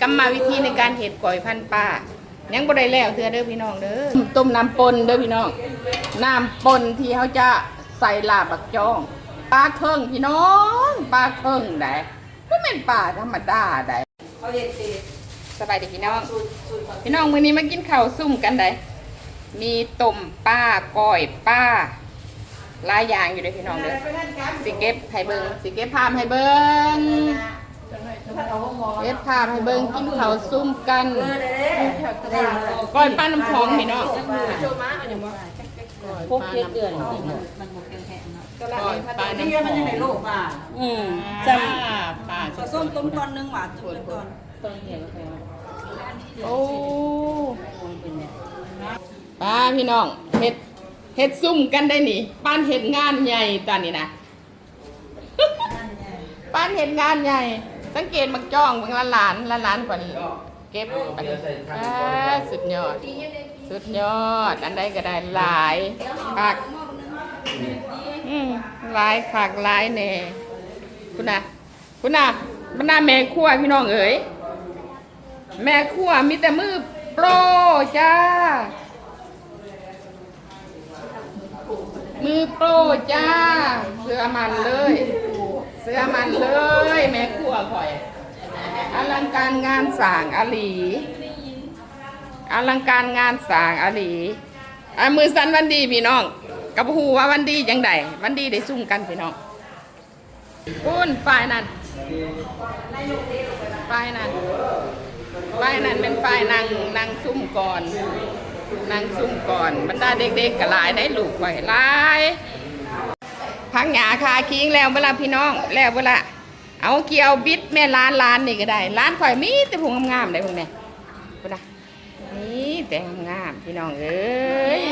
ກຳມະວິທີໃນການເຮັດກ້ອຍພັນປາ ຍັງບໍ່ໄດ້ແລ້ວເທື່ອເດີພີ່ນ້ອງເດີ. ຕົ້ມນ້ຳປົ່ນເດີພີ່ນ້ອງ ນ້ຳປົ່ນທີ່ເຮົາຈະໃສ່ລາບບັກຈອງ ປາເຄິງພີ່ນ້ອງ ປາເຄິງໃດ໋ ບໍ່ແມ່ນປາທຳມະດາໃດ໋. ເຂົາເຮັດເອງ. ສະບາຍດີພີ່ນ້ອງ ສູດ ສູດ ພີ່ນ້ອງ ມື້ນີ້ມາກິນເຂົ້າຊຸມກັນໃດ໋ ມີຕົ້ມປາ ກ້ອຍປາ ຫຼາຍຢ່າງຢູ່ເດີພີ່ນ້ອງເດີ. ຊິເກັບໃຫ້ເບິ່ງ ຊິເກັບພາບໃຫ້ເບິ່ງ ເກັບພາບໃຫ້ເບິ່ງ ກິນເຂົ້າຊຸມກັນ ກ້ອຍປານ້ຳຂອງພີ່ນ້ອງ. ຫົກເຈັດເດືອນ ກ້ອຍປານ້ຳຂອງ ອືມ ຈ້ຳປາ ປາ ປາ ໂອ້ ປາພີ່ນ້ອງ ເຮັດ ເຮັດຊຸມກັນໄດ໋ນີ້ ປານເຮັດງານໃຫຍ່ຕານີ້ນະ ປານເຮັດງານໃຫຍ່. ສັງເກດບັກຈອງເບິ່ງ ຫຼານໆ ຫຼານໆ ເກັບ ປາ ສຸດຍອດ ສຸດຍອດ ອັນໃດກໍໄດ້ ຫຼາຍຄັກ ອືມ ຫຼາຍຄັກຫຼາຍແນ່ ພຸ້ນນະ. ພຸ້ນນະ ບັນດາແມ່ຄົວພີ່ນ້ອງເອີຍ ແມ່ຄົວມີແຕ່ມືໂປຣຈ້າ ມືໂປຣຈ້າ ເຊື່ອໝັ້ນເລີຍ ເຊື່ອໝັ້ນເລີຍ ແມ່ຄົວຂ້ອຍ ອະລັງການງານສ້າງອີ່ຫຼີ ອະລັງການງານສ້າງອີ່ຫຼີ. ອາ ມື້ສັນວັນດີພີ່ນ້ອງ ກໍບໍ່ຮູ້ວ່າວັນດີຈັ່ງໃດ ວັນດີໄດ້ຊຸມກັນພີ່ນ້ອງ. ພຸ້ນ ຝ່າຍນັ້ນ ຝ່າຍນັ້ນ ຝ່າຍນັ້ນແມ່ນຝ່າຍນັ່ງ ນັ່ງຊຸມກ່ອນ ນັ່ງຊຸມກ່ອນ. ບັນດາເດັກໆກໍຫຼາຍໄດ໋ ລູກຂ້ອຍຫຼາຍ. ຜັກຫຍ້າຄາຄີງແລ້ວເບິດລະພີ່ນ້ອງ ແລ້ວເບິດລະ. ເອົາ ກ່ຽວບິດແມ່ ຫຼານ ຫຼານນີ້ກໍໄດ້ ຫຼານຂ້ອຍມີແຕ່ຜູ້ງາມໆ ໄດ໋ ພຸ້ນແມ່ ພຸ້ນນະ. ນີ້ແຕ່ງາມໆ ພີ່ນ້ອງເອີຍ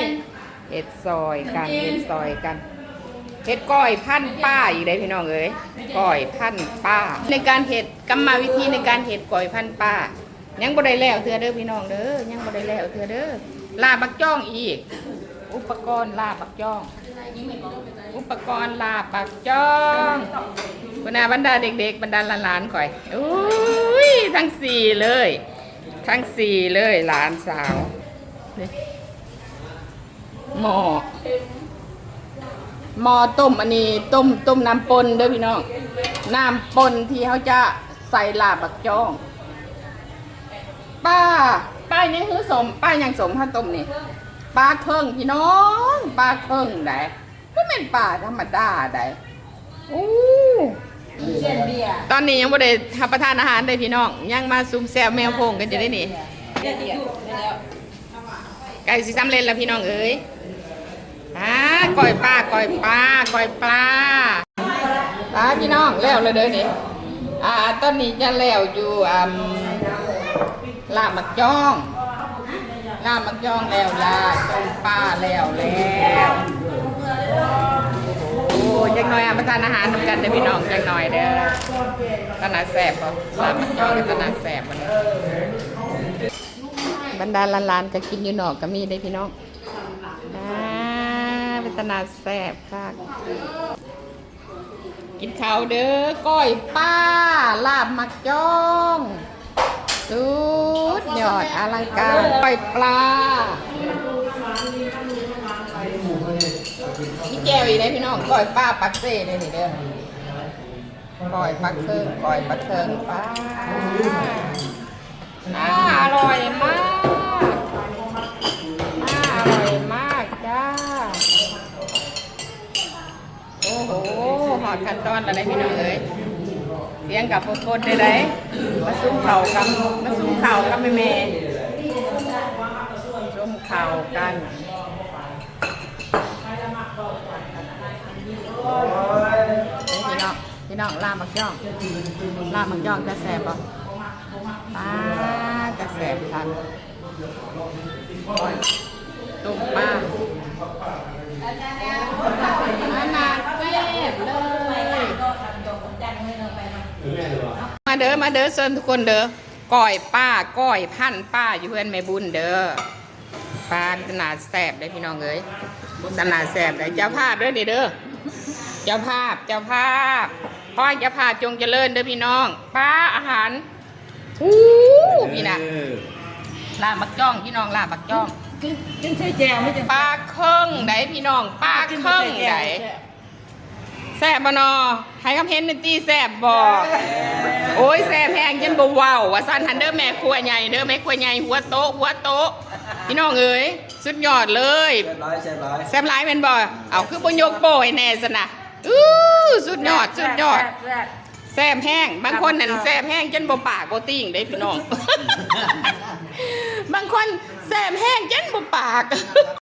ເຮັດຊ່ອຍກັນ ເຮັດຊ່ອຍກັນ ເຮັດກ້ອຍພັນປາອີກເດ້ພີ່ນ້ອງເອີຍ ກ້ອຍພັນປາ. ໃນການເຮັດ ກຳມະວິທີໃນການເຮັດກ້ອຍພັນປາ ຍັງບໍ່ໄດ້ແລ້ວເທື່ອເດີພີ່ນ້ອງເດີ ຍັງບໍ່ໄດ້ແລ້ວເທື່ອເດີ. ລາບບັກຈອງອີກ ອຸປະກອນລາບບັກຈອງ ອຸປະກອນລາບບັກຈອງ. ບັນດາ ບັນດາເດັກໆ ບັນດາຫຼານໆ ຂ້ອຍ ອຸ້ຍ ທັງສີ່ເລີຍ ທັງສີ່ເລີຍ ຫຼານສາວ. ນີ້ ໝໍ້ ໝໍ້ຕົ້ມ ອັນນີ້ຕົ້ມ ຕົ້ມນ້ຳປົ່ນເດີພີ່ນ້ອງ ນ້ຳປົ່ນທີ່ເຮົາຈະໃສ່ລາບບັກຈອງ. ປາ ປາຫຍັງຄືສົ້ມ ປາຫຍັງສົ້ມ ເຮົາຕົ້ມນີ້ ປາເຄິງພີ່ນ້ອງ ປາເຄິງໃດ໋ ບໍ່ແມ່ນປາທຳມະດາໃດ໋. ໂອ້ ຕອນນີ້ຍັງບໍ່ໄດ້ຮັບປະທານອາຫານເດ້ພີ່ນ້ອງ ຍັງມາຊຸມແຊວແມວໂພງກັນຢູ່ເດ້ນີ້. ໃກ້ຊິສຳເລັດແລ້ວພີ່ນ້ອງເອີຍ. ອາ ກ້ອຍປາ ກ້ອຍປາ ກ້ອຍປາ ປາພີ່ນ້ອງ ແລ້ວແລ້ວເດີນີ້. ອາ ຕອນນີ້ຈະແລ້ວຢູ່ ອາ ລາບໝາກຈອງ ລາບໝາກຈອງແລ້ວລະ ຕົ້ມປາແລ້ວແລ້ວ. ໂອ້ ຈັກໜ່ອຍຮັບປະທານອາຫານນຳກັນເດີພີ່ນ້ອງ ຈັກໜ່ອຍເດີ. ຕາໜ້າແຊບບໍ່ ລາບໝາກຈອງ ຕາໜ້າແຊບບໍ່ນີ້. ບັນດາຫຼານໆ ກໍກິນຢູ່ນອກກໍມີເດ້ພີ່ນ້ອງ. ອາ ເປັນຕາໜ້າແຊບຄັກ. ກິນເຂົ້າເດີ ກ້ອຍປາ ລາບໝາກຈອງ ສຸດຍອດ ອະລັງການ ກ້ອຍປາ. ມີແຈ່ວອີກເດ້ພີ່ນ້ອງ ກ້ອຍປາປາກເຊເດ້ນີ້ເດີ. ກ້ອຍປາເຄິງ ກ້ອຍປາເຄິງ ປາ ອາ ອະລ່ອຍມາກ ອາ ອະລ່ອຍມາກຈ້າ. ໂອ້ໂຫ ຮອດຂັ້ນຕອນແລ້ວເດ້ພີ່ນ້ອງເອີຍ. ສຽງກໍຟົດໆ ເດ້ ມາຊຸມເຂົ້າກັບ ມາຊຸມເຂົ້າກັບແມ່ໆ ຊຸມເຂົ້າກັນ. ເດ້ພີ່ນ້ອງ ພີ່ນ້ອງ ລາບໝາກຈອງ ລາບໝາກຈອງຈະແຊບບໍ່? ປາ ຈະແຊບຄັກ. ຕົ້ມປາ ອາ ໜ້າແຊບເລີຍ. ມາເດີ ມາເດີ ເຊີນທຸກຄົນເດີ. ກ້ອຍປາ ກ້ອຍພັນປາ ຢູ່ເຮືອນແມ່ບຸນເດີ. ປາ ເປັນຕາໜ້າແຊບເດ້ພີ່ນ້ອງເອີຍ ຕາໜ້າແຊບເດ້. ເຈົ້າພາບເດີນີ້ເດີ ເຈົ້າພາບ ເຈົ້າພາບ ຂໍໃຫ້ເຈົ້າພາບຈົ່ງຈະເລີນເດີພີ່ນ້ອງ. ປາ ອາຫານ ໂອ້ ນີ້ນະ ເອີ ລາບບັກຈ້ອງ ພີ່ນ້ອງ ລາບບັກຈ້ອງ ກິນ ກິນໃສ່ແຈ່ວ ມີຈັງປາເຄິງໃດ໋ ພີ່ນ້ອງ ປາເຄິງໃດ໋. ແຊບບໍ່ນໍ? ໃຫ້ຄຳເຫັນໜ່ອຍຕິ ແຊບບໍ່? ໂອ້ຍ ແຊບແຮງຈົນບໍ່ເວົ້າວ່າຊັ້ນຫັ້ນເດີ ແມ່ຄົວໃຫຍ່ເດີ ແມ່ຄົວໃຫຍ່ຫົວໂຕະ ຫົວໂຕະ ພີ່ນ້ອງເອີຍ ສຸດຍອດເລີຍ. ແຊບຫຼາຍ ແຊບຫຼາຍ ແຊບຫຼາຍແມ່ນບໍ່? ເອົາ ຄືບໍ່ຍົກໂປ້ໃຫ້ແດ່ຊັ້ນນະ? ອູ້ ສຸດຍອດ ສຸດຍອດ ແຊບ ແຊບ ແຊບແຮງ. ບາງຄົນນັ້ນແຊບແຮງຈົນບໍ່ປາກບໍ່ຕີງເດ້ພີ່ນ້ອງ ບາງຄົນແຊບແຮງຈົນບໍ່ປາກ.